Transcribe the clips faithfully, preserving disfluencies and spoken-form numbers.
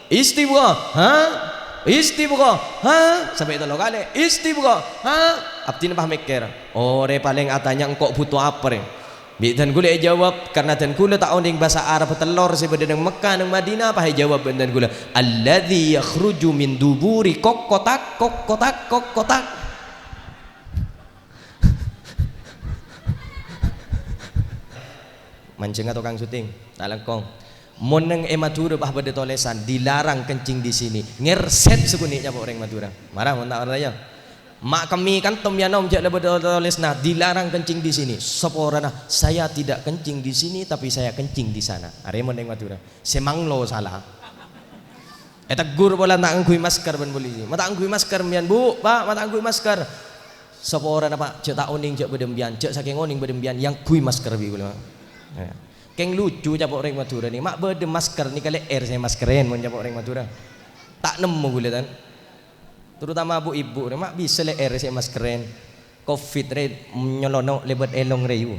"Istibqa, ha? Istibqa, ha?" Sampè' tello kalè, "Istibqa, ha?" Abdhina pas mèkkèr, "Orèng palèng atanya engko' buto apa, rè?" Bi' dân kaulâ èjâwâb, karna dân kaulâ ta' onèng bhâsa Arab tellor sè bâdâ neng Mekkah, neng Madinah, pas èjâwâb bân dân kaulâ, "Alladzi yakhruju min duburi kokkotak, kokkotak, kokkotak." Manjhângnga tokang syuting, ta' lèngkong. Mon neng è Madhurâ pas bâdâ tolèsan, "Dilarang kencing di sini." Ngèrsèt sakonè' nyapa orèng Madhurâ. Mara mon ta' parcajâ. Ma' kemmè kan tom ya nom jâ' la bâdâ tolèsanna, "Dilarang kencing di sini." Saporana, "Saya tidak kencing di sini, tapi saya kencing di sana." Arèya mon neng Madhurâ. Sè manglo sala. Ètegghur polana ta' ngangghuy masker bân polisi. "Ma' ta' ngangghuy masker, mbiyan, Bu', Pak, ma' ta' ngangghuy masker." "Saporana, Pak, jâ' ta' onèng jâ' bâdâ mbiyan, jâ' sakèng onèng bâdâ mbiyan, èyangghuy masker bi' kaulâ." Ya. Kèng lucu capa' orèng Madhurâ nè, ma' bâdâ masker nèka lè'èr sè maskerrèn mon capa' orèng Madhurâ. Ta' nemmo kaulâ, tan. Terutama bu-ibu rè, ma' bisa lè'èr sè maskerrèn. Covid rè nyolono' lèbât èlong rèyu.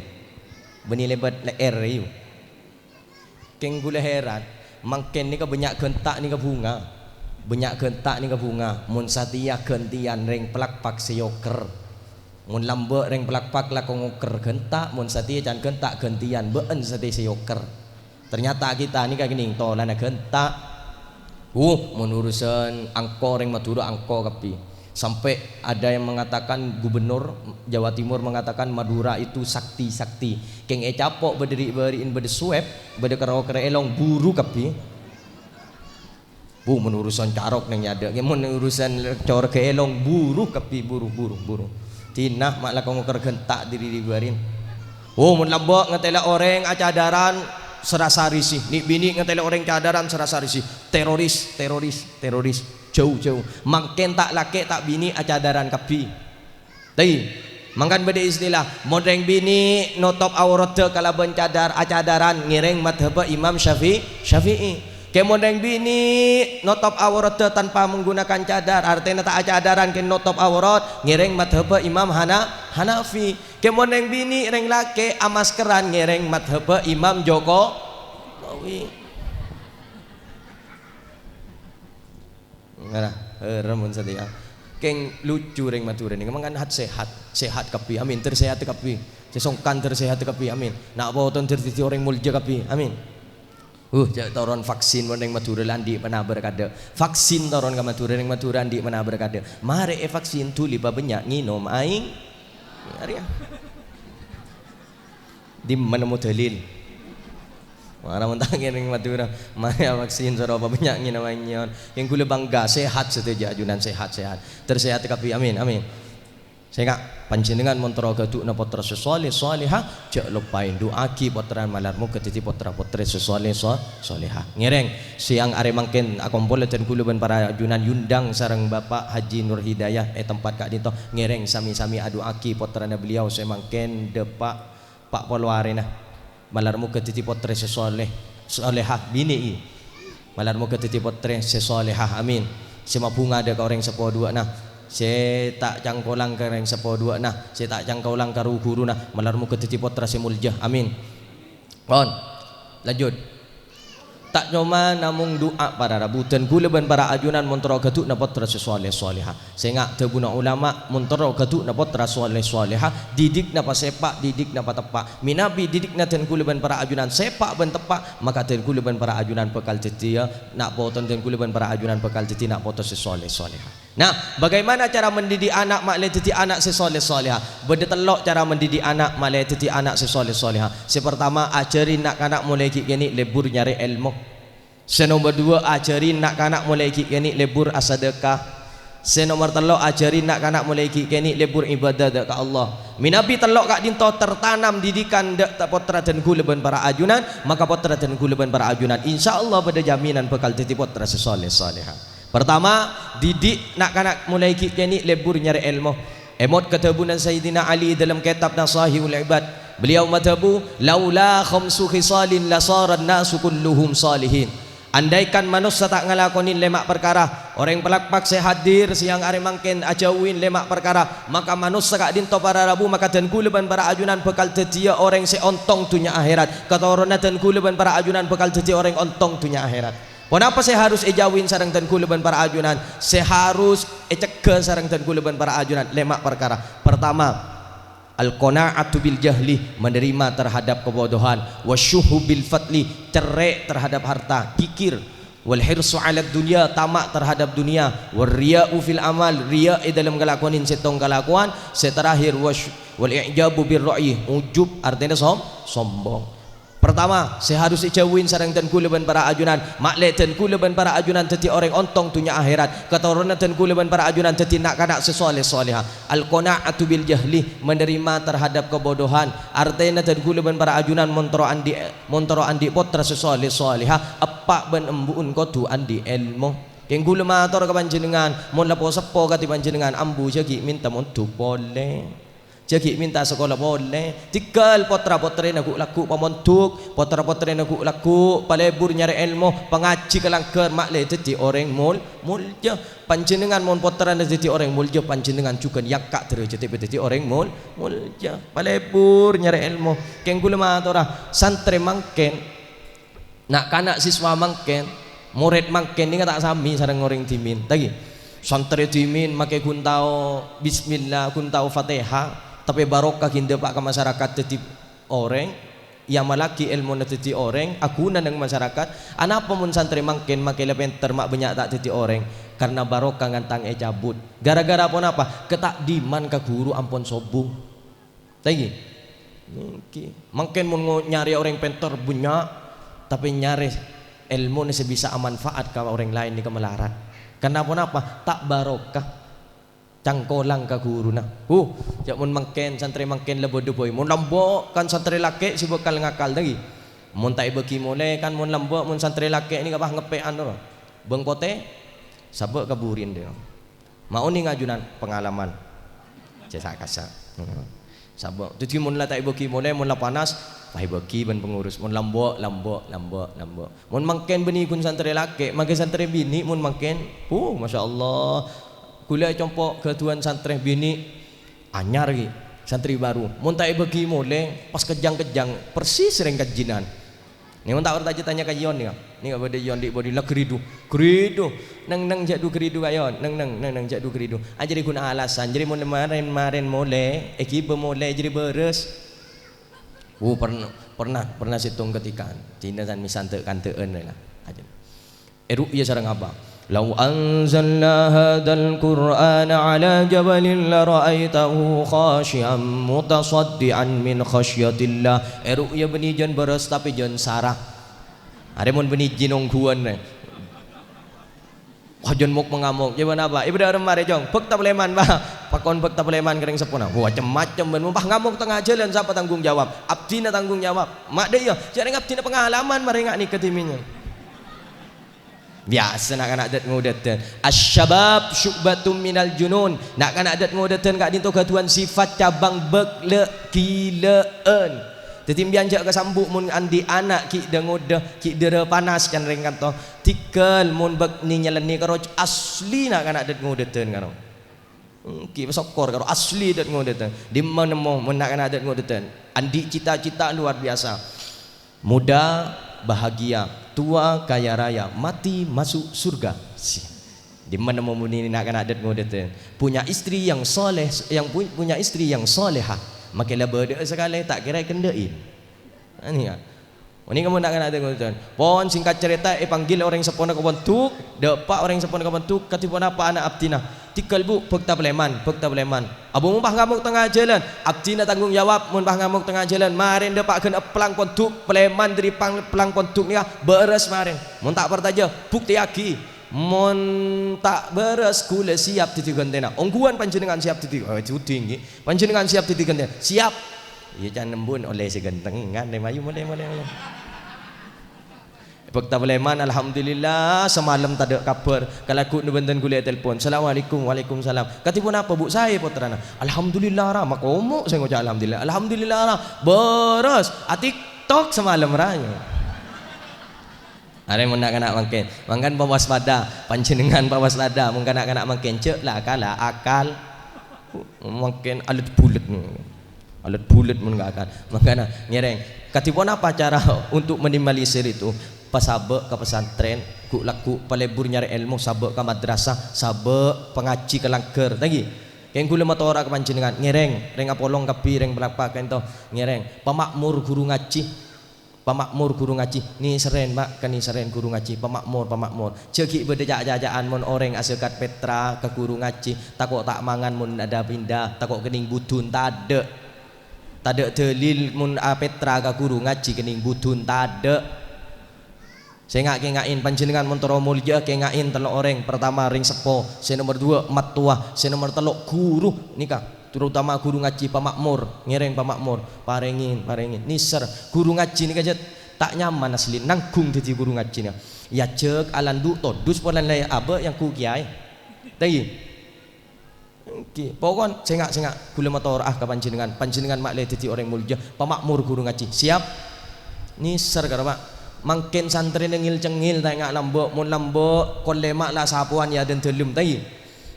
Bânnè lèbât lè'èr rèyu. Kèng kaulâ heran, mangkèn nèka bânnya' ghânta' nèka bhunga. Bânnya' ghânta' nèka bhunga, mon satèya ghântèyan rèng palakpak sè yokèr. Mon lambâ' rèng palakpak lako ngokèr ghânta', mon satèya can ghânta' ghântèyan bâ'ân satèya sè yokèr. Ternyata kita nèka kènèng tolana ghânta'. Uh, mon urusan angko rèng Madhurâ angko kabbhi. Sampai ada yang mengatakan gubernur Jawa Timur mengatakan Madura itu sakti-sakti. Kèng ècapo' bâdâ ri'-bâri'in bâdâ swab, bâdâ kèro-kèro èlong buru kabbhi. Bu, mon urusan carok neng nyadâ', kèng mon urusan corok èlong buru kabbhi, buru, buru, buru. Dinah ma' lako ngokèr ghânta' diri ri-bâri'in. Oh, mon lambâ' ngatèla orèng acadaran sarasa risi, nè'-binè' ngatèla orèng cadaran sarasa risi. Teroris, teroris, teroris. Jâu, jâu. Mangkèn ta' lakè' ta' binè' acadaran kabbhi. Tè, mangkana bâdâ istilah, mon rèng binè' notop aoratta kalabân cadar, acadaran ngèrèng madhabbhâ Imam Syafi-, Syafi'i. Kèng mon rèng binè' notop aoratta tanpa menggunakan cadar, artèna ta' acadaran kèng notop aorat, ngèrèng madhabbhâ Imam Hana-, Hanafi. Kèng mon rèng binè', rèng lakè' amaskeran ngèrèng madhabbhâ Imam Joko-, Jokowi. Ngara, eh, ramun satèya. Kèng lucu rèng Madhurâ nèka, mangkana hat-sehat. Sehat kabbhi, amin. Tersehat kabbhi. Sè songkan tersehat kabbhi, amin. Na' poton ter-, dhâddhi orèng molja kabbhi, amin. Uh, jâ' toron vaksin mon rèng Madhurâ la andi' panabâr kadâ'. Vaksin toron ka Madhurâ, rèng Madhurâ andi' panabâr kadâ'. Marè èvaksin, dhuli pabânnya' ngènom aèng. Arèya. Dimma nemmo dalil? Mara mon ta' ngèrèng Madhurâ, marè vaksin soro pabânnya' ngènom aèng nyeon. Kèng kaulâ bangga, sehat sadhâjâ ajunan, sehat-sehat. Tersehat kabbhi, amin, amin. Sènga', panjhennengan mon terro ghâdhuwâna pottra sè soleh, solehah, jâ' loppaè ndu'aaghi pottrana malar moghâ dhâddhi pottra-pottrè sè soleh, so-, solehah. Ngèrèng, sèyang arè mangkèn akompol dân kaulâ bân para ajunan èondhâng sareng Bapak Haji Nur Hidayah è tempat ka'dinto. Ngèrèng sami-sami adu'aaghi pottrana beliau sè mangkèn dâpa' Pa' polo arèna. Malar moghâ dhâddhi pottrè sè soleh, solehah, binè' i. Malar moghâ dhâddhi pottrè sè solehah, amin. Sè mabhunga dâ' ka orèng seppo duwâ'na, sè ta' cangkolang ka orèng seppo duwâ'na, sè ta' cangkolang ka ru-ghuruna, malar moghâ dhâddhi pottra sè molja, amin. Pon. Lanjut. Ta' coma namong du'a para rabu, dân kaulâ bân para ajunan mon terro ghâdhuwâna pottra sè soleh solehah. Sènga' dhâbuna ulama, mon terro ghâdhuwâna pottra soleh solehah, didikna pasèpa', didikna pateppa'. Mènabi didikna dân kaulâ bân para ajunan sèpa' bân teppa', maka dân kaulâ bân para ajunan bhâkal dhâddhiyâ na' poton, dân kaulâ bân para ajunan bhâkal dhâddhi na' poto sè soleh solehah. Nah, bagaimana cara mendidik anak ma'lè dhâddhi ana' sè soleh solehah? Bâdâ tello' cara mendidik ana' ma'lè dhâddhi ana' sè soleh solehah. Sè partama, ajhâri na'-kana' molaè ghi' kènè' lebbur nyarè èlmo. Sè nomer duwâ', ajhâri na'-kana' molaè ghi' kènè' lebbur asadâka. Sè nomer tello', ajhâri na'-kana' molaè ghi' kènè' lebbur ibâdâ dâ' ka Allah. Mènabi tello' ka'dinto tertanam didikan dâ' ta-, pottra dân kaulâ bân para ajunan, maka pottra dân kaulâ bân para ajunan, insyaallah, bâdâ jaminan bhâkal dhâddhi pottra sè soleh solehah. Partama, didik na'-kana' molaè ghi' kènè' lebbur nyarè èlmo. Èmot ka dhâbuna Sayyidina Ali dâlem kètabbhâ Sahihul Ibad. Beliau madhâbu, "Laula khamsu khisalin lasaran nasu kulluhum salihin." Andaikan manossa ta' ngalakonè lèma' parkara, orèng palakpak sè hadir sèyang arè mangkèn ajhâuwi lèma' parkara, maka manossa ka'dinto para rabu, maka dân kaulâ bân para ajunan bhâkal dhâddhiyâ orèng sè ontong dhunnya akhèrat. Katoronna dân kaulâ bân para ajunan bhâkal dhâddhi orèng ontong dhunnya akhèrat. Ponapa sè harus èjauwi sareng dhân kaulâ bân para ajunan? Sè harus ècegghâ sareng dhân kaulâ bân para ajunan, lèma' parkara. Pertama, al-qana'atu bil jahli, menerima terhadap kebodohan, wasyuhu bil fadli, cerrè' terhadap harta, kikir, wal hirsu 'alad dunya, tama' terhadap dunia, war riya'u fil amal, riya' è dâlem kalakowan sèttong kalakowan, sè terakhir, wasy-, wal i'jabu bir ra'yi, ujub, artèna som-, sombong. Pertama, sè harus èjauwi sareng dhân kaulâ bân para ajunan, ma'lè dhân kaulâ bân para ajunan dhâddhi orèng ontong dhunnya akhèrat, katoronan dhân kaulâ bân para ajunan dhâddhi na'-kana' sè soleh soleha. Al-qana'atu bil jahli, menerima terhadap kebodohan. Artèna dhân kaulâ bân para ajunan mon terro andi', mon terro andi' pottra sè soleh soleha, eppa' bân embu'en kodhu andi' èlmo. Kèng kaulâ mator ka panjhennengngan, mon la po-seppo kadhi panjhennengngan, ambu jhâ' ghi' mènta mondhuk polè. Jhâ' ghi' mènta sakola polè. Tèngghâl pottra-pottrèna ghu'-lagghu' pamondhuk, pottra-pottrèna ghu'-lagghu' palebur nyarè èlmo, pangajhi ka langghâr, ma'lè dhâddhi orèng mol-, molja. Panjhennengngan mon pottrana dhâddhi orèng molja, panjhennengngan jhughân èangka' dârâjhâddhâ dhâddhi orèng mol-, molja. Palebur nyarè èlmo. Kèng kaulâ matora, santrè mangkèn, na'-kana' siswa mangkèn, morèd mangkèn nèka ta' samè sareng orèng dhimèn. Ta' ghi? Santrè dhimèn makè ghun tao bismillah, ghun tao Fatihah, tapè barokah ghi' dâpa' ka masyarakat dhâddhi orèng, èamallaghi èlmona dhâddhi orèng, aghuna neng masyarakat. Anapa mon santrè mangkèn makè la pènter ma' bânnya' ta' dhâddhi orèng? Karna barokah ghântang ècabut. Gara-gara ponapa? Kata'diman ka ghuru ampon sobung. Ta' ghi? Nèka. Mangkèn mon ngo-, nyarè orèng pènter bânnya', tapè nyarè èlmona sè bisa amanfa'at ka orèng laèn nèka malarat. Karna ponapa? Ta' barokah. Cangkolang ka ghuruna. Huh, jhâ' mon mangkèn, santrè mangkèn la bâdâ bhâi. Mon lambâ' kan santrè lakè' sè bhâkal ngakal, ta' ghi? Mon ta' èbâghi molè kan mon lambâ', mon santrè lakè' nèka pas ngeppe'an, no. Bâng potè, sabâ' ka burin, dâ. Ma' onèng ajunan pengalaman. Jhâ' sa-kasa. Sabâ'. Dhâddhi mon la ta' èbâghi molè, mon la panas, pas èbâghi bân pengurus. Mon lambâ', lambâ', lambâ', lambâ'. Mon mangkèn bânnè ghun santrè lakè', mangkèn santrè binè' mon mangkèn. Huh, masyaallah. Ghulâ compo' ghâdhuwân santrè binè' anyar ghi, santrè baru. Mon ta' èbâghi molè, pas kejjhâng-kejjhâng, persis rèng kajjhinan. Nèng mon ta' parcajâ tanya ka Yon nèka. Nèka bâdâ Yon dhi' bâdhi la ghâridu. Ghâridu. Neng-neng jhâ' du ghâridu ka Yon. Neng-neng, neng-neng jhâ' du ghâridu. Ah, jârèya ghun alasan. Jârèya mon marèn-marèn molè, èghibâ molè, jârèya bârâs. Oh, pern-, pernah, pernah sèttong ketika. Dina san misan te'-kante'an rè la. Ajâ. Èru'ya sareng apa? "Lau anzalna hadzal Qur'ana 'ala jabalin la ra'aitahu khasyi'an mutasaddi'an min khasyatillah." Èru'ya bânnè jân bârâs tapè jân sara. Arè mon bânnè jin ongghuwân rè. Wah, jân mok-mangamok. Jâ' bân apa? Ibâdâ arem marè, Cong. Bâk tapalèman, Pak. Pakon bâk tapalèman ka rèng seppona. Wah, cem-macem bân. Mon pas ngamok tengnga jhâlân, sapa tanggung jawab? Abdhina tanggung jawab. Ma' dâ' iyâ. Jâ' rèng abdhina pengalaman marè nga' nèka dhimèn. Biyasa na'-kana' dât-ngodâdhân. Asy-syabab syu'batun minal junun. Na'-kana' dât-ngodâdhân ka'dinto ghâdhuwân sifat cabang bâk lâ'-ghilâ'ân. Dhâddhi, sampèyan jhâ' kasambu' mon andi' ana' ghi' dâ-ngodâ, ghi' dârâ panas can rèng kanto. Dhigghâl mon bâk nè-, nyalènnè karo asli na'-kana' dât-ngodâdhân karo. Èngghi, sokkor karo asli dât-ngodâdhân. Dimma nemmo mon na'-kana' dât-ngodâdhân? Andi' cita-cita luar biasa. Muda bahagia, tua kaya raya, mati masuk surga. Si. Dimma nemmo bânnè na'-kana' dât-ngodâdhân? Punya istri yang soleh, yang pu-, punya istri yang solehah. Makè la bâdâ'â sakalè, ta' kèra èkendhâ'in. Anèya. Onèng mon na'-kana' dât-ngodâdhân. Pon singkat cerita, èpanggil orèng seppona ka pondhuk, dâpa' orèng seppona ka pondhuk, kadhi ponapa ana' abdhina? Dhigghâl, Bu, bâk tapalèman, bâk tapalèman. Abu mon pas ngamok tengnga jhâlân, abdhina tanggung jawab, mon pas ngamok tengnga jhâlân, marèn dâpa' ghân plang pondhuk, palèman dâri pang-, plang pondhuk nèka, bârâs marèn. Mon ta' parcajâ, buktèyaghi. Mon ta' bârâs, ghulâ siap dhâddhi ghântèna. Ongghuwân panjhennengngan siap dhâddhi, oh, judi èngghi. Panjhennengngan siap dhâddhi ghântèna. Siap. Iyâ, can embun ollè sè ghântengngan, rèma, yu, molè, molè, molè. Bâk tapalèman, alhamdulillah, samalem tadâ' kabhâr. Kalagghuna bhândhân ghulâ ètelpon, "Assalamualaikum." "Waalaikumsalam." "Kadhi ponapa, Bu'?" "Saè pottrana." "Alhamdulillah, ra." Makomo' sè ngoca' alhamdulillah. "Alhamdulillah, ra." Bârâs. A-TikTok samalem, ra. Arè mon na'-kana' mangkèn. Mangkana pawaspada. Panjhennengngan pawaspada. Mon na'-kana' mangkèn, jhâ' la akal, akal. Mangkèn alèt bulèt. Alèt bulèt mon nggak akan. Mangkana ngèrèng. Kadhi ponapa cara untuk minimalisir itu? pasabâ' ka pesantren, ghu'-lagghu' palebur nyarè èlmo, sabâ' ka madrasah, sabâ' pangajhi ka langghâr. Ta' ènggi? Kèng ghulâ matora ka panjhennengngan, ngèrèng, rèng apolong kabbhi, rèng palakpa' ka'ènto, ngèrèng. Pama'mor ghuru ngajhi. Pama'mor ghuru ngajhi. Nèsèrrèn, Pa', kanèsèrrèn ghuru ngajhi. Pama'mor, pama'mor. Jhâ' ghi' bâdâ ca'-caca'an mon orèng asèkat pètra ka ghuru ngajhi. Tako' ta' mangan mon adâ-pindâ. Tako' kennèng budun. Tadâ'. Tadâ' dalil mon apètra ka ghuru ngajhi kennèng budun. Tadâ'. Sènga', kènga'è, panjhennengngan mon terro molja, kènga'è tello' orèng. Pertama, rèng seppo. Sè nomer duwâ', mattowa. Sè nomer tello', ghuru. Nèka, terutama ghuru ngajhi, pama'mor. Ngèrèng pama'mor. Parèngè, parèngè. Nèsèr. Ghuru ngajhi nèka, jhât, ta' nyaman asli. Nangghung dhâddhi ghuru ngajhi nèka. Èajhâk alandu' todus polana abâ' èyangghu kèyaè. Ta' ènggi? Ènggi, pokon sènga', sènga', ghulâ matora'a ka panjhennengngan. Panjhennengngan ma'lè dhâddhi orèng molja, pama'mor ghuru ngajhi. Siap? Nèsèr karo, Pa'. Mangkèn santrèna ngèl-cengngèl, ta' ènga' lambâ'. Mon lambâ', kollè ma' la asapowan è adâ'na dâlem, ta' ènggi?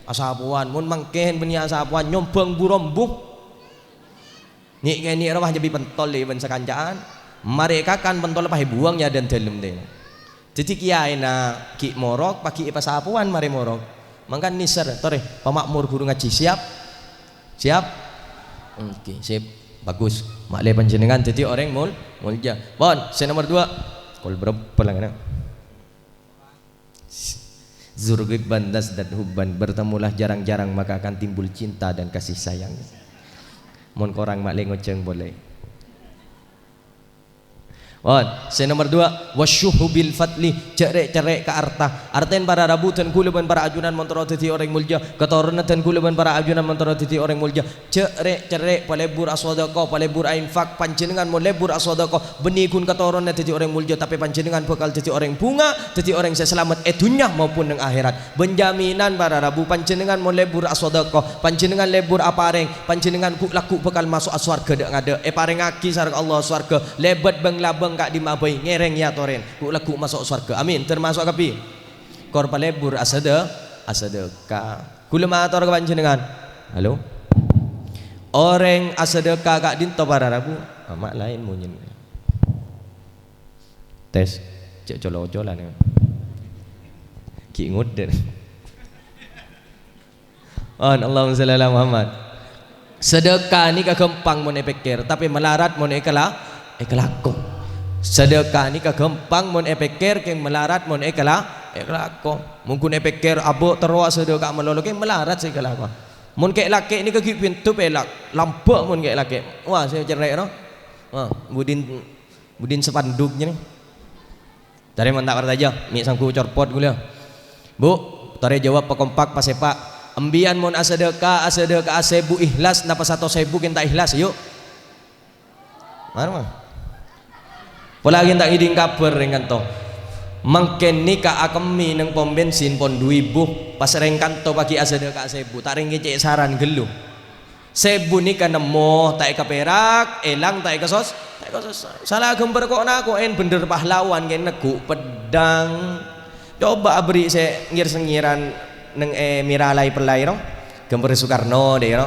Asapowan, mon mangkèn bânnè asapowan, nyombhâng bu-rombu. Nè'-kènè' rowa jhâ' bi' pentol è bân sakanca'an. Marè èkakan pentolla pas èbuwâng è adâ'na dâlem, tè. Dhâddhi kèyaèna ghi' morok, paghi' èpasapowan marè morok. Mangkana nèsèr, torè, pama'mor ghuru ngajhi. Siap? Siap? Oke, sip. Bagus. Ma'lè panjhennengngan dhâddhi orèng mol-, molja. Pon, sè nomer duwâ'. Kol bârâmpa la kèna? Zur ghibban tazdad hubban, bertemulah jarang-jarang maka akan timbul cinta dan kasih sayang. Mon korang ma'lè ngojhâng polè. Pon, sè nomer duwâ', wasyuhu bil fadli, jhâ' rè'-cerrè' ka arta. Artèna para rabu dân ghulâ bân para ajunan mon terro dhâddhi orèng molja, katoronan dân ghulâ bân para ajunan mon terro dhâddhi orèng molja. Jhâ' rè'-cerrè' palebur asodâko, palebur ainfak, panjhennengngan mon lebur asodâko, bânnè ghun katoronna dhâddhi orèng molja, tapè panjhennengngan bhâkal dhâddhi orèng bhunga, dhâddhi orèng sè salamet è dhunnya maupun neng akhèrat. Bân jaminan para rabu, panjhennengngan mon lebur asodâko, panjhennengngan lebur aparèng, panjhennengngan ghu'-lagghu' bhâkal maso'a sowarghâ dâ'-ngadâ', èparèngaghi sareng Allah sowarghâ, lèbât bâng-labâng ka'dimma bhâi, ngèrèng èyatorè, ghu'-lagghu' maso' sowarghâ. Amin. Termaso' kabbhi. Kor palebur asada-, asadâka. Ghulâ mator ka panjhennengngan. Halo? Orèng asadâka ka'dinto para rabu? Ama' laèn monyèna. Tes. Cè' colo-colana. Ghi' ngodâ. On, Allahumma shalli ala Muhammad. Sadâka nèka ghâmpang mon èpèkkèr, tapè malarat mon èkala-, èkalako. Sadâka nèka ghâmpang mon èpèkkèr, kèng malarat mon èkala-, èkalako. Mon ghun èpèkkèr abâ' terro asadâka malolo, kèng malarat sè èkalako. Mon kè'-lakè' nèka ghi' bhintona pèlak, lambâ' mon kè'-lakè'. Wah, sè cerrè', no? Wah, budin, budin spanduk jârèya. Torè mon ta' parcajâ, mè' sangghu corpot ghulâ. Bu, torè jâwâb pakompak, pasèpa'. Embiyan mon asadâka, asadâka'a sèbu ihlas, napa satos èbu kèng ta' ihlas, yu? Mara, mara. Pola kèng ta' ngèdhing kabhâr rèng kanto. Mangkèn nèka akemmè neng pom bensin pon du èbu, pas rèng kanto paghi' asadâka'a sèbu, ta' rèng kècè' saran ghâllu. Sèbu nèka nemmo ta' èkapèrak, èlang ta' èkasos-, ta' èkasossa. Sala ghâmbhâr ko'-nako'èn bhender pahlawan kèng negghu' peddhâng. Coba aberri' sè ngèr-sengngèran neng è Miralaè pellai, ro. Ghâmbhâr Soekarno, dâ', ro.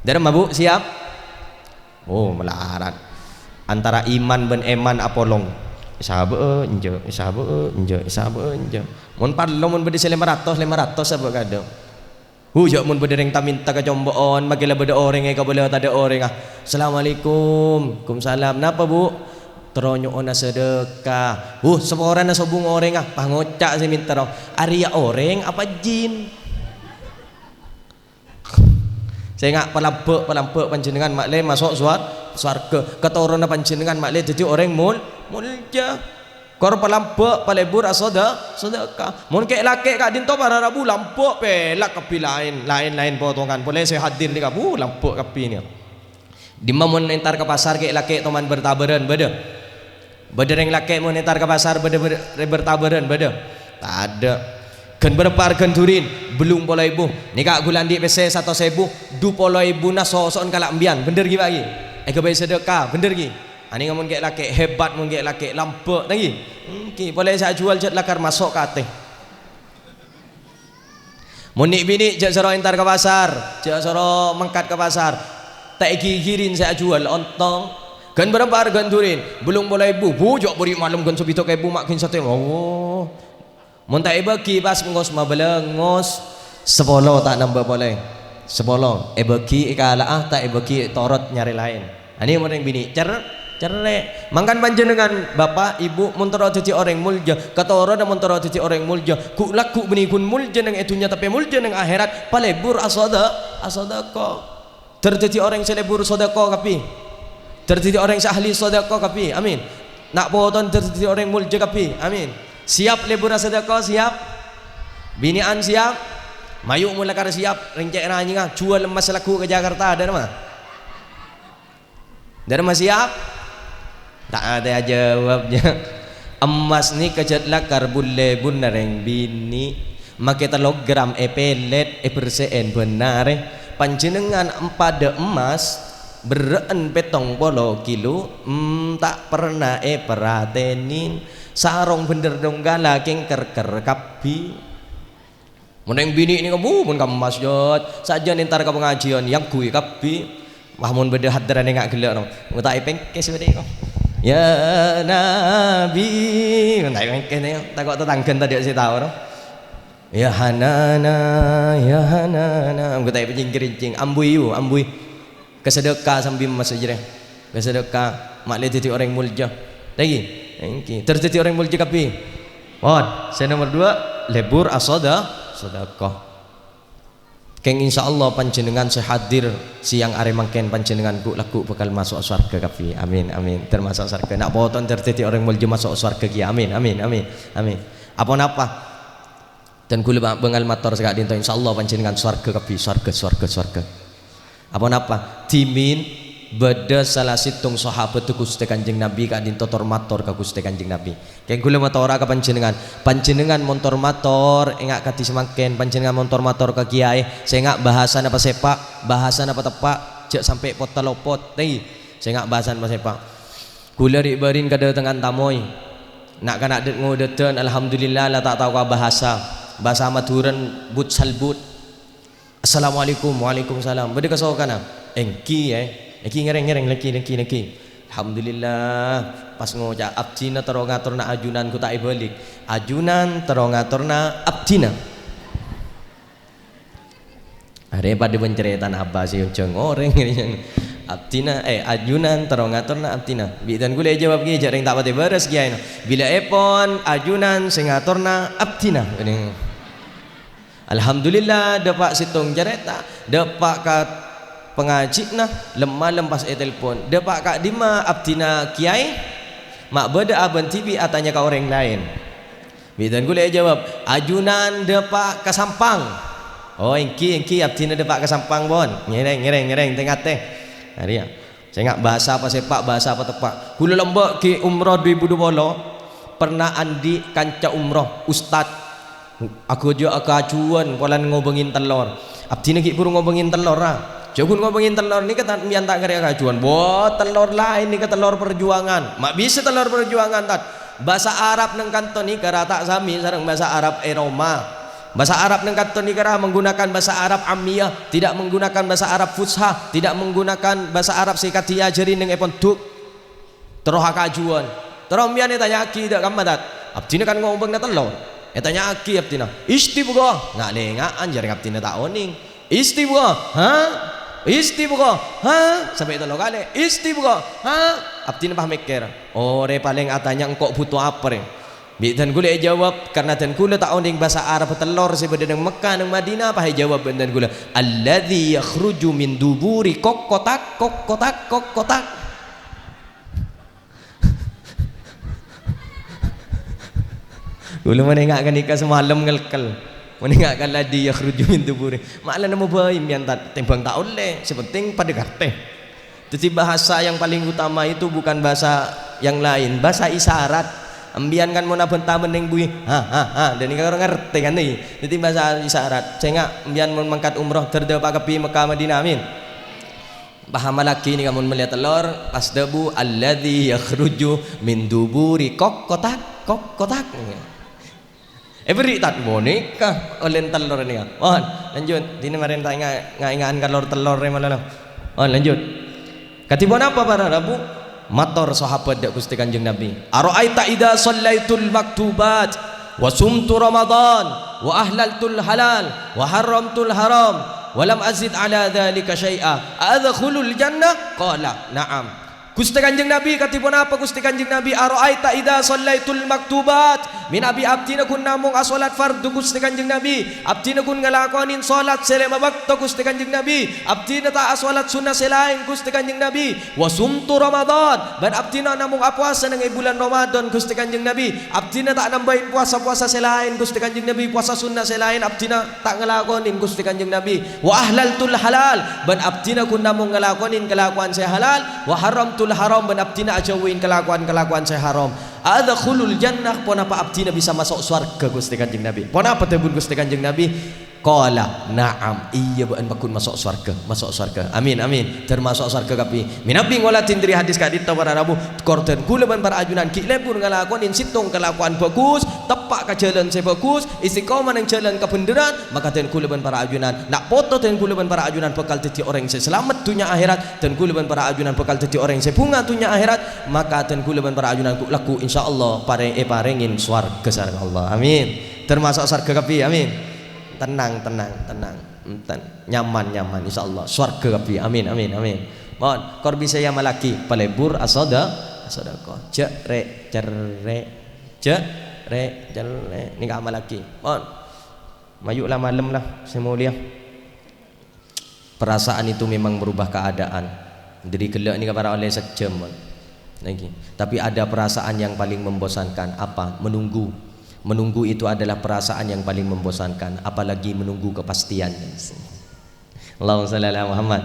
Dâremma, Bu, siap? Oh, malarat. Antara iman bân èman apolong. Èsabâ'â, enjâ', èsabâ'â, enjâ', èsabâ'â, enjâ'. Mon parlo, mon bâdâ sè lèma ratos, lèma ratos sabâ' kadâ'. Hu, jâ' mon bâdâ rèng ta-mènta ka compo'on, makkè la bâdâ orèng è kabâlâ tadâ' orèngnga. "Assalamualaikum." "Waalaikumsalam." "Napa, Bu?" "Terro nyo'ona sadâka." "Hu, saporana sobung orèngnga." Pas ngoca' sè mènta, ro, "Arèya orèng apa jin?" Sènga' palambâ', palambâ' panjhennengngan ma'lè maso' sowar-, sowarghâ. Katoronna panjhennengngan ma'lè dhâddhi orèng mol-, molja. Kor palambâ', palebur asoda-, sodâka. Mon kè'-lakè' ka'dinto para rabu lambâ' pèlak kabbhi laèn, laèn-laèn potongan. Polè sè hadir nèka, bu, lambâ' kabbhi nèka. Dimma mon entar ka pasar kè'-lakè' toman bâr-tabârân, bâdâ? Bâdâ rèng lakè' mon entar ka pasar, bâdâ bâr-, bâr-tabârân, bâdâ? Tadâ'. Ghân bârâmpa arghâna durin? Bâllung polo èbu. Nèka ghulâ andi' pèssè satos èbu, du polo èbuna soso'en kala' embiyan. Bhender ghi, Pa', ghi? Èghâbây sadâka, bhender ghi? Anènga mon kè'-lakè', hebat mon kè'-lakè', lambâ', ta' ghi? Ènggi, polè sè ajhuwâl jhât lakar maso' ka atè. Mon nè'-binè' jhâ' soro entar ka pasar, jhâ' soro mangkat ka pasar. Ta' èghighiri sè ajhuwâl, ontong. Ghân bârâmpa arghâna durin? Bâllung polo èbu. Bu, jhâ' bâri' malem ghân sabidhâk èbu ma' ghân satèya. Awo. Mon ta' èbâghi pas ngos mabâlâ ngos, sapolo ta' nambâ polè. Sapolo. Èbâghi èkala'a, ta' èbâghi torot nyarè laèn. Anè mon rèng binè', cer-, cerrè'. Mangkana panjhennengngan, bapa', ibu, mon terro dhâddhi orèng molja, katoronna mon terro dhâddhi orèng molja, ghu'-lagghu' bânnè ghun molja neng è dhunnya tapè molja neng akhèrat, palebur asada-, asadâkah. Ter dhâddhi orèng sè lebur sodako kabbhi. Ter dhâddhi orèng sè ahli sodako kabbhi. Amin. Na' potona ter dhâddhi orèng molja kabbhi. Amin. Siap lebur sodako, siap? Binè'an siap? Mayu' mon lakar siap, rèng cè' ranyèngnga, juwâl emmas lagghu' ka Jakarta, dâ' remma? Dâ' remma siap? Ta' atè ajâwâb, jâ. Emmas nèka jhât lakar bun-lebbunna rèng binè'. Makè tello gram èpèlèt, èbersè'è bân arè. Panjhennengngan empadâ emmas, berrâ'ân pèttong polo kilo, em, ta' perna èparhatènè. Sarong bhendher dongghâlâ kèng kèr-kèr kabbhi. Mon rèng binè' nèka, bu, mon ka emmas, jât. Sajân entar ka pangajiân, èangghuy kabbhi. Wah, mon bâdâ hadrana nga' ghellâ', no. Mon ta' èpèngkès bâdâ, no. Ya Nabi, mon ta' èpèngkès, no. Tako' tatangghâna tadâ' sè tao, no. Ya Hanana, ya Hanana. Mon ta' èpèncèng-cèncèng, ambuy, yu, ambuy. Kasadâka sambi emmas jârèya. Kasadâka, ma' lè dhâddhi orèng molja. Lagi, èngghi. Terros dhâddhi orèng molja kabbhi. Pon, sè nomer duwâ', lebur asoda-, sodako. Kèng insyaallah panjhennengngan sè hadir sèyang arè mangkèn panjhennengngan ghu'-lagghu' bhâkal maso' sowarghâ kabbhi. Amin, amin. Termaso' sowarghâ. Na' potona ter dhâddhi orèng molja maso' sowarghâ kèya. Amin, amin, amin, amin. Aponapa? Dân kaulâ ba-, bângal mator saka'dinto, insyaallah panjhennengngan sowarghâ kabbhi, sowarghâ, sowarghâ, sowarghâ. Aponapa? Dhimèn bâdâ sala sèttong sahabâddhâ Ghustè Kanjeng Nabi ka'dinto tor-mator ka Ghustè Kanjeng Nabi. Kèng kaulâ matora ka panjhennengngan. Panjhennengngan mon tor-mator, enga' kadhi samangkèn, panjhennengngan mon tor-mator ka kèyaè, sènga' bhâsana pasèpa', bhâsana pateppa', jhâ' sampè' pot-talopot, tè, sènga' bhâsana pasèpa'. Kaulâ ri'-bâri'na kadâtengngan tamoy. Na'-kana' dâ-, ngodâdân, alhamdulillah, la ta' tao ka bhâsa. Bhâsa Madhurâna but-salbut. "Assalamualaikum." "Waalaikumsalam." "Bâdâ kasokanna?" "Èngghi, è." "Èngghi, ngèrèng, ngèrèng, lèngghi, lèngghi, lèngghi." Alhamdulillah, pas ngoca', "Abdhina terro ngatorna ajunan ghu ta' èbâlik. Ajunan terro ngatorna abdhina." Arè padâ bân carètana Abah sè onjhâng orèng. "Abdhina, eh, ajunan terro ngatorna abdhina." Bi' dân kaulâ èjâwâb, "Ghi, jhâ' rèng ta' patè bârâs, Kèyaè, no." "Bilâèpon ajunan sè ngatorna abdhina?" Alhamdulillah, dâpa' sèttong carèta, dâpa' ka pangajiânna, lem-malem pas ètelpon. "Dâpa' ka'dimma abdhina, Kèyaè? Ma' bâdâ abâ'na dhibi' atanya ka orèng laèn." Bi' dân kaulâ èjâwâb, "Ajunan dâpa' ka Sampang." "Oh, èngghi, èngghi, abdhina dâpa' ka Sampang, pon." Ngèrèng, ngèrèng, ngèrèng, tè-ngatè. Arèya. Sènga' bhâsa pasèpa', bhâsa pateppa'. Kaulâ lambâ' ghi' umroh du èbu du polo, perna andi' kanca umroh, ustad. Aghâjâ akajuwân polana ngobângè tellor. Abdhina ghi' bhuru ngobângè tellor, ra. Jhâ' ghun ngobângè tellor nèka ta-, sampèyan ta' karè akajuwân. Wah, tellor laèn nèka tellor parjuwângan. Ma' bisa tellor parjuwângan, Tad. Bhâsa Arab neng kanto nèka ra ta' samè sareng bhâsa Arab è Roma. Bhâsa Arab neng kanto nèka ra menggunakan bhâsa Arab Ammiyah, tidak menggunakan bhâsa Arab Fusha, tidak menggunakan bhâsa Arab sè kadhi èajhâri neng è pondhuk. Terro akajuwân. Terro sampèyan ètanya'aghi dâ' kamma, Tad? Abdhina kan ngobângana tellor. Ètanya'aghi abdhina, "Istibqa?" Nga'-lènga'an, jhârèng abdhina ta' onèng. "Istibqa, ha? Istibqa, ha?" Sampè' tello kalè. "Istibqa, ha?" Abdhina pas mèkkèr, "Orèng palèng atanya engko' bhuto apa, rè?" Bi' dân kaulâ èjâwâb, karna dân kaulâ ta' onèng bhâsa Arab tellor sè bâdâ neng Mekkah, neng Madinah, pas èjâwâb bân dân kaulâ, "Alladzi yakhruju min duburi kokkotak, kokkotak, kokkotak." Kaulâ mon enga' ghânèka samalem ngelkel. Mon enga' ka alladzi yakhruju min duburi. Ma'lana mobâi mèyan ta-, tèmbhâng ta' ollè. Sè pentèng padâ kartè. Jadi bahasa yang paling utama itu bukan bahasa yang lain, bahasa isyarat. Sampèyan kan mon abhânta mennèng buwi, "Ha, ha, ha," dhâ' nèka ora ngartè kan, ngghi? Jadi bahasa isyarat. Sènga' sampèyan mon mangkat umroh, ter dâpa' kabbhi Mekkah Madinah, amin. Pahamaghi nèka mon mellè tellor, pas dhâbu, "Alladzi yakhruju min duburi kokkotak, kokkotak." Èberri' Tad bonèka, ollè tellor nèka. Pon, lanjut. Dinah marèn ta' enga'-, nga'-, enga'an ka lor-tellor rè malolo. Pon, lanjut. Kadhi ponapa para rabu? Mator sahabat dâ' Ghustè Kanjeng Nabi, "Ara'aita idza shallaitul maktubat, wa sumtu Ramadan, wa ahlaltul halal, wa harramtul haram, wa lam azid ala dzalika syai'a, a adkhulul jannah?" Qala, "Na'am." Ghustè Kanjeng Nabi, kadhi ponapa Ghustè Kanjeng Nabi, "Ara'aita idza shallaitul maktubat?" Mènabi abdhina ghun namong asholat fardhu Ghustè Kanjeng Nabi, abdhina ghun ngalakonè sholat sè lèma bâkto Ghustè Kanjeng Nabi, abdhina ta' asholat sunnah sè laèn Ghustè Kanjeng Nabi, wa sumtu Ramadan, bân abdhina namong apowasa neng è bulân Ramadan Ghustè Kanjeng Nabi, abdhina ta' nambâi powasa-powasa sè laèn Ghustè Kanjeng Nabi, powasa sunnah sè laèn abdhina ta' ngalakonè Ghustè Kanjeng Nabi, wa ahlaltul halal, bân abdhina ghun namong ngalakonè kalakowan sè halal, wa harramtul haram, bân abdhina ajhâuwi kalakowan-kalakowan sè haram. Adkhulul jannah, ponapa abdhina bisa maso' sowarghâ Ghustè Kanjeng Nabi? Ponapa dhâbuna Ghustè Kanjeng Nabi? Qala, "Na'am." Iyâ, bâ'na pagghun maso' sowarghâ, maso' sowarghâ. Amin, amin. Termaso' sowarghâ kabbhi. Mènabi ngolatè dhâri hadis ka'dinto para rabu, kor dân kaulâ bân para ajunan ghi' lebur ngalakonè sèttong kalakowan bhâghus, teppa' ka jhâlân sè bhâghus, istiqomah neng jhâlân kabhendherran, maka dân kaulâ bân para ajunan, na' poto dân kaulâ bân para ajunan bhâkal dhâddhi orèng sè salamet dhunnya akhèrat, dân kaulâ bân para ajunan bhâkal dhâddhi orèng sè bhunga dhunnya akhèrat, maka dân kaulâ bân para ajunan ghu'-lagghu' insyaallah parè-, èparèngè sowarghâ sareng Allah. Amin. Termaso' sowarghâ kabbhi. Amin. Tenang, tenang, tenang. Enten. Nyaman, nyaman. Insyaallah. Sowarghâ kabbhi. Amin, amin, amin. Mon, kor bisa èamallaghi palebur asoda-, asodako. Jhâ' rè', cerrè'. Jhâ' rè', cerrè'. Nèka amallaghi. Mon. Mayu' la malem la, sè molèya. Perasaan itu memang merubah keadaan. Dhâri ghellâ' nèka para ollè sajjhâm, mon. Nèka. Tapi ada perasaan yang paling membosankan. Apa? Menunggu. Menunggu itu adalah perasaan yang paling membosankan, apalagi menunggu kepastian. Allahumma shalli ala Muhammad.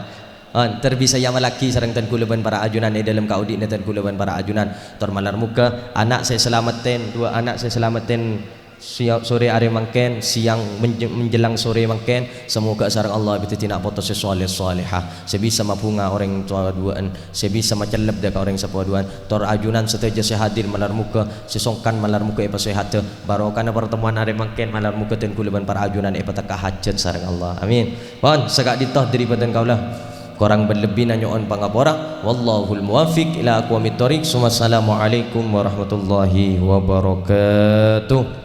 On, ter bisa èamallaghi sareng dân kaulâ bân para ajunan è dhâlem kaodi'na dân kaulâ bân para ajunan. Tor malar moghâ ana' sè salamettèn, dua ana' sè salamettèn sia-, sore arè mangkèn, siang menje-, menjelang sore mangkèn, semoga sareng Allah èpadhâddhi na' poto sè shaleh shalehah, sè bisa mabhunga orèng towa duwâ'ân, sè bisa macellep dâ' ka orèng sè powa duwâ'ân. Tor ajunan sadhâjâ sè hadir malar moghâ, sè songkan malar moghâ èpasèhadhâ, barokana partemuan arè mangkèn malar moghâ dân kaulâ bân para ajunan èpatekka hajhât sareng Allah. Amin. Pon, saka'dinto dhâri bhâdhân kaulâ. Korang bân lebbina nyo'on pangapora. Wallahul muwaffiq ila aqwamit thoriq. Tsummassalamualaikum warahmatullahi wabarakatuh.